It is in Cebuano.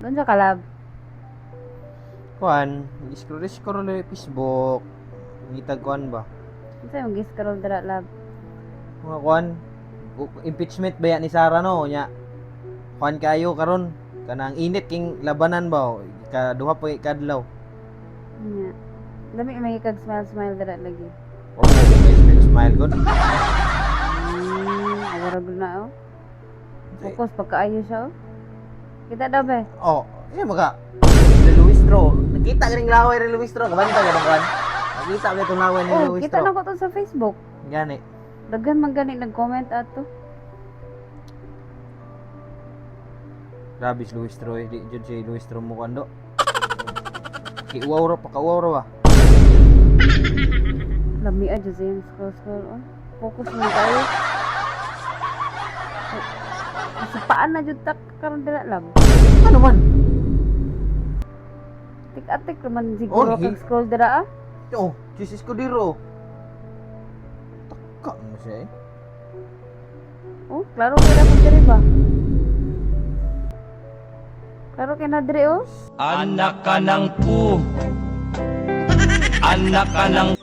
Unsa ka, love? Kuan, scroll scroll sa Facebook. Ngitag kuan ba? Unsa yung gi-scroll dira, love? Mga kuan, impeachment ba yan ni Sara, no? Nya. Kuan kayo karon, kanang init king labanan ba, o? Kaduha pa kadlaw. Nya. Dami may kag smile smile dira lagi. Oh, may smile smile gud. Awara gud na oh. Focus pagkaayo siya oh. Kita daw be. Oh, iya maka. Si Luistro, nakita ganing laway ni Luistro, kabanta ka bang kuan? Nakita ba itong laway ni Oh, Luistro? kita na ko to sa Facebook. Gani. Daghan man gani nag-comment ato. Grabe si Luistro eh, di jud si Luistro mo kuan do. Kiuwaw ra, pakauwaw ra ba? Lami adyo sa iyang scroll scroll oh. Focus man kayo. Sa paan na jud ta karon dira, love. Ano man? Tik-atik man siguro Oh, kag scroll dira ah. Oh, Jesus ko diro. Taka mo siya eh. Oh, klaro kay dapat diri ba? Klaro kay na diri oh. Anak ka ng pu. Anak ka ng